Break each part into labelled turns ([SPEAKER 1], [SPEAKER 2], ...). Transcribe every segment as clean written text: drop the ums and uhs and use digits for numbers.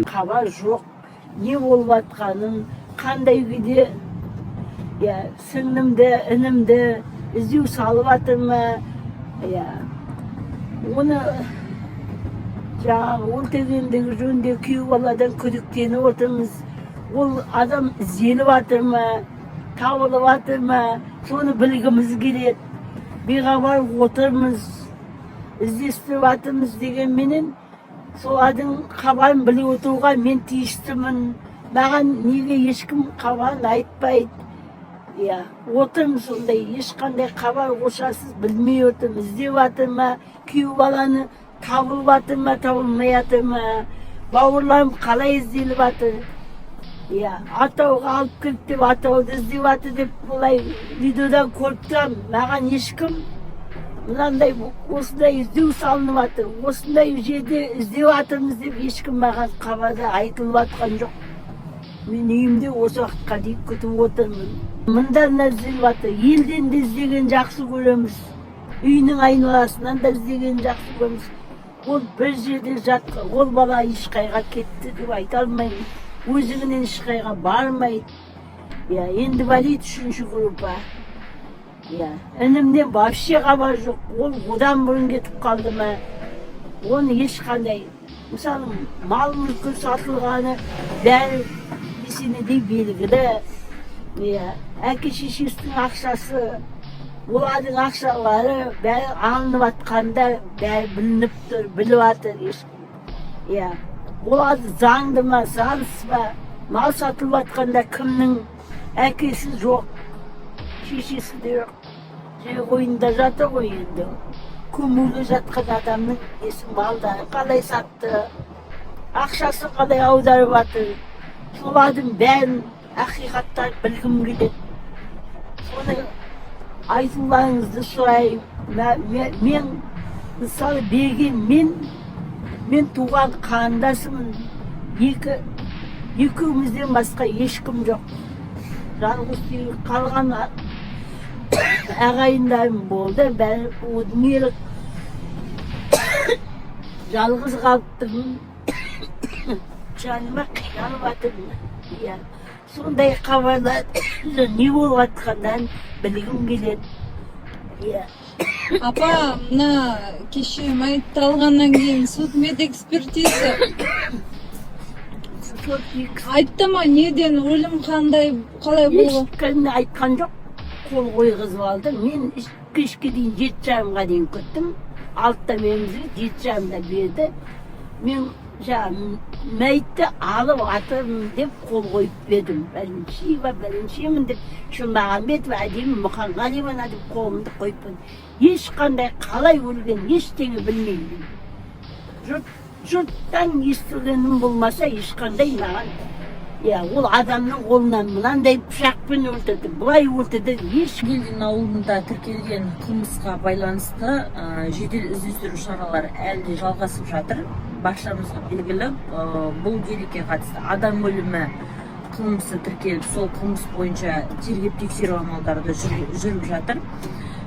[SPEAKER 1] Хабар жоқ, не болып жатқанын, қандай күйде, иә, сіңлімді, інімді іздеу салып жатыр ма, иә, оны жаңағы өлтіргендігі жөнінде күйеу баладан күдіктеніп отырмыз. Ол адам ізделіп жатыр ма, табылып жатыр ма, соны білгіміз келеді. Бейхабар отырмыз. Іздестіріп жатырмыз дегенменен, солардың хабарын біліп отыруға мен тиістімін. Маған неге ешкім хабарын айтпайды? Иә, отырмын сондай, ешқандай хабар ошарсыз білмей отырмын. Іздеп жатыр ма күйеу баланы, табылып жатыр ма, табылмай жатыр ма, бауырларым қалай ізделіп жатыр? Иә, Атырауға алып келді деп, Атырауды іздеп жатыр деп, былай видеодан көріп тұрамын. Маған ешкім мынандай, осындай іздеу салынып жатыр, осындай жерде іздеп жатырмыз деп ешкім маған хабарда айтылып жатқан жоқ. Мен үйімде осы уақытқа дейін күтіп отырмын. Мындан да ізделіп жатыр, елден де іздеген жақсы көреміз, үйінің айналасынан да іздеген жақсы көреміз. Ол бір жерде жатқан, ол бала ешқайға кетті деп айта алмаймын, өздігінен ешқайға бармайды. Иә, инвалид үшінші группа. Иә, інімнен вообще хабар жоқ. Ол одан бұрын кетіп қалды ма, оны ешқандай, мысалы, мал мүлкі сатылғаны бәрі Есенедей белгілі. Иә, әке шешесінің ақшасы, олардың ақшалары бәрі алынып жатқанда бәрі білініп тұр, біліп жатыр ешкім. Иә, оларды заңды ма, заңсыз ба, мал сатылып жатқанда кімнің әкесі жоқ, шешесі де жоқ, жер қойнында жатыр ғой. Енді көмулі жатқан адамның несі, малдары қалай сатты, ақшасын қалай аударып жатыр, солардың бәрін ақиқаттарын білгім келеді. Соны айтуларыңызды сұраймын. Мен, мысалы, берген мен туған қарындасымын. Екеумізден басқа ешкім жоқ, жалғыз сүйек қалған. Ағайындарым болды, бәрі о дүниелік, жалғыз қалып тұрмын. Жаныма қиналып жатырмын. Иә, сондай хабарлар, не болып жатқандарын білгім келеді, иә.
[SPEAKER 2] Апа, мына кеше мәйітті алғаннан кейін суд медэкспертиза
[SPEAKER 1] Сот
[SPEAKER 2] айтты ма, неден өлім, қандай, қалай болған?
[SPEAKER 1] Ешкім айтқан жоқ, қол қойғызып алды. Мен кешке дейін, 7:30-ға дейін күттім. 6-да береміз, 7:30-да берді. Мен жаңағы мәйітті алып жатырмын деп қол қойып бердім. Бәленшеева, бәленшемін деп, Шылмағанбетова Әдемі Мұханғалиевна деп қолымды қойып бердім. Ешқандай қалай өлген, ештеңе білмеймін мен. Жұрттан естігенім болмаса, ешқандай маған, иә, ол адамның қолынан мынандай пышақпен өлтірді, былай өлтірді, еш
[SPEAKER 3] Келдин ауылында тіркелген қылмысқа байланысты жедел іздестіру шаралары әлі де жалғасып жатыр. Баршамызға белгілі, бұл дерекке қатысты адам өлімі қылмысы тіркеліп, сол қылмыс бойынша тергеп тексеру амалдары да жүріп жатыр.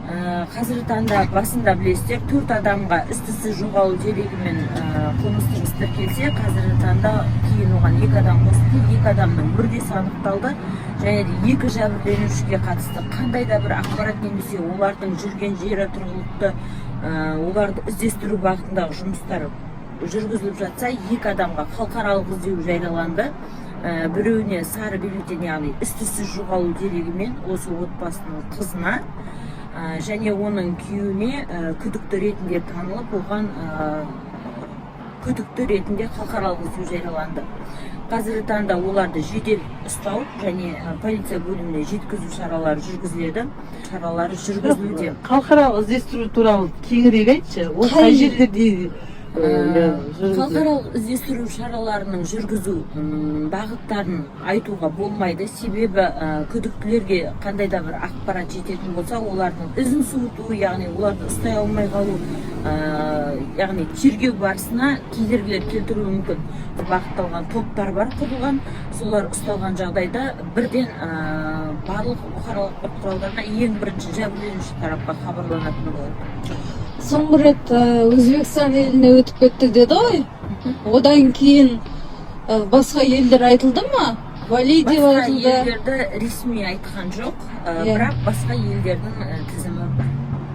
[SPEAKER 3] Қазіргі таңда, басында білесіздер, төрт адамға із түзсіз жоғалу дерегімен қылмыстық іс тіркелсе, қазіргі таңда кейін оған екі адам қосылды, екі адамның мүрдесі анықталды және де екі жәбірленушіге қатысты қандай да бір ақпарат немесе олардың жүрген жері тұрғылықты, оларды іздестіру бағытындағы жұмыстар жүргізіліп жатса, екі адамға халықаралық іздеу жарияланды. Біреуіне сары бюллетень, яғни із түзсіз жоғалу дерегімен осы отбасының қызына және оның күйеуіне күдікті ретінде танылып, оған күдікті ретінде халықаралық іздеу жарияланды. Қазіргі таңда оларды жедел ұстау және полиция бөліміне жеткізу шаралары жүргізіледі, шаралары жүргізілуде.
[SPEAKER 4] Халықаралық іздестіру туралы кеңірек айтшы, ол
[SPEAKER 2] Қай-
[SPEAKER 4] қай жерлерде жүргізіледі?
[SPEAKER 3] Халықаралық іздестіру шараларының жүргізу бағыттарын айтуға болмайды, себебі күдіктілерге қандай да бір ақпарат жететін болса, олардың ізін суыту, яғни оларды ұстай алмай қалу, яғни тергеу барысына кедергілер келтіруі мүмкін. Бағытталған топтар бар құрылған, солар ұсталған жағдайда бірден барлық бұқаралық ақпарат құралдарына, ең бірінші жәбірленуші тарапқа хабарланатын болады.
[SPEAKER 2] Соңғы рет Өзбекстан еліне өтіп кетті деді ғой. Одан кейін Басқа елдер айтылды ма? Бали деп
[SPEAKER 3] Басқа
[SPEAKER 2] айтылды.
[SPEAKER 3] елдерді ресми айтқан жоқ,
[SPEAKER 2] Иә.
[SPEAKER 3] бірақ басқа елдердің тізімі бар.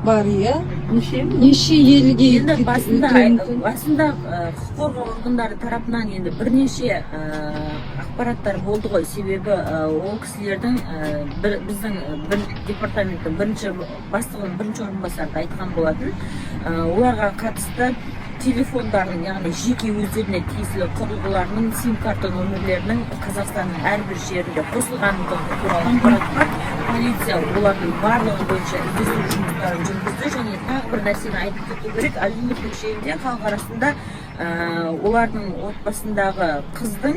[SPEAKER 2] Бар, иә?
[SPEAKER 4] Неше?
[SPEAKER 2] Неше елге
[SPEAKER 3] Енді басында
[SPEAKER 2] өтуі мүмкін?
[SPEAKER 3] басында құқық қорғау органдары тарапынан енді бірнеше ақпараттар болды ғой. Себебі ол кісілердің біздің бір департаменттің бірінші бастығының бірінші орынбасары да айтқан болатын. Оларға қатысты телефондардың, яғни жеке өздеріне тиесілі құрылғыларының сим карта нөмірлерінің Қазақстанның әрбір жерінде қосылғандығы туралы ақпарат бар. Полиция олардың барлығы бойынша іздестіру жұмыстарын жүргізді. Және тағы бір нәрсені айтып кету керек: әлеуметтік желіде, халық арасында олардың отбасындағы қыздың,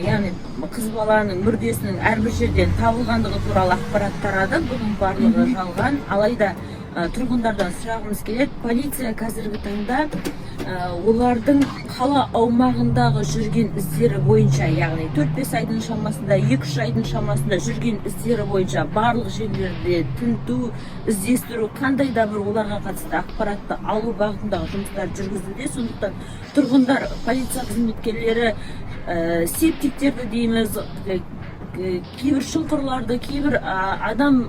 [SPEAKER 3] яғни қыз баланың мүрдесінің әрбір жерден табылғандығы туралы ақпарат тарады. Бұның барлығы жалған. Алайда тұрғындардан сұрағымыз келеді: полиция қазіргі таңда олардың қала аумағындағы жүрген іздері бойынша, яғни 4-5 айдың шамасында, 2-3 айдың шамасында жүрген іздері бойынша барлық жерлерде тінту, іздестіру, қандай да бір оларға қатысты ақпаратты алу бағытындағы жұмыстар жүргізуде. Сондықтан тұрғындар, полиция қызметкерлері септиктерді дейміз, кейбір шұңқырларды, кейбір адам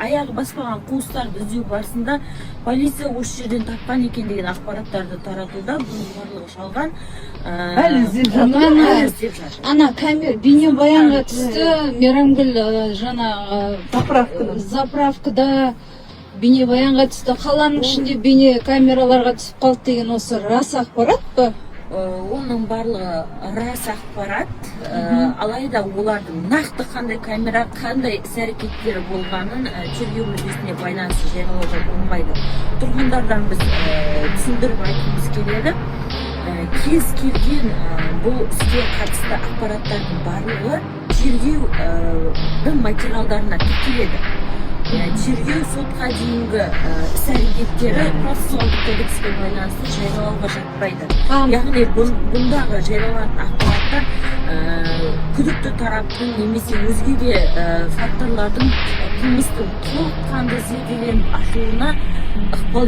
[SPEAKER 3] аяғы баспаған қуыстарды іздеу барысында полиция осы жерден тапқан екен деген ақпараттарды таратуда. Бұның барлығы жалған.
[SPEAKER 4] Әлі іздеп жатыр.
[SPEAKER 2] Ана
[SPEAKER 3] Әлі іздеп жатыр.
[SPEAKER 2] ана камера бейнебаянға түсті, Мейрамгүл, жаңағы
[SPEAKER 4] Заправкадан.
[SPEAKER 2] Заправкада бейнебаянға түсті, қаланың ішінде бейне камераларға түсіп қалды деген осы рас ақпарат па?
[SPEAKER 3] Оның барлығы рас ақпарат. Алайда олардың нақты қандай камера, қандай іс әрекеттері болғанын тергеу мүддесіне байланысты жариялауға болмайды. Тұрғындардан біз түсіндіріп айтқымыз келеді: кез келген бұл іске қатысты ақпараттардың барлығы тергеудің материалдарына тіркеледі. Тергеу, сотқа дейінгі іс әрекеттері процессуалдық кодекске байланысты жариялауға жатпайды. Яғни бұндағы жарияланатын ақпараттар күдікті тараптың немесе өзге де факторлардың қылмыстың толыққанды зерделеніп ашылуына ықпал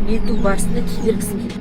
[SPEAKER 3] ету барысында кедергісін келтіреді.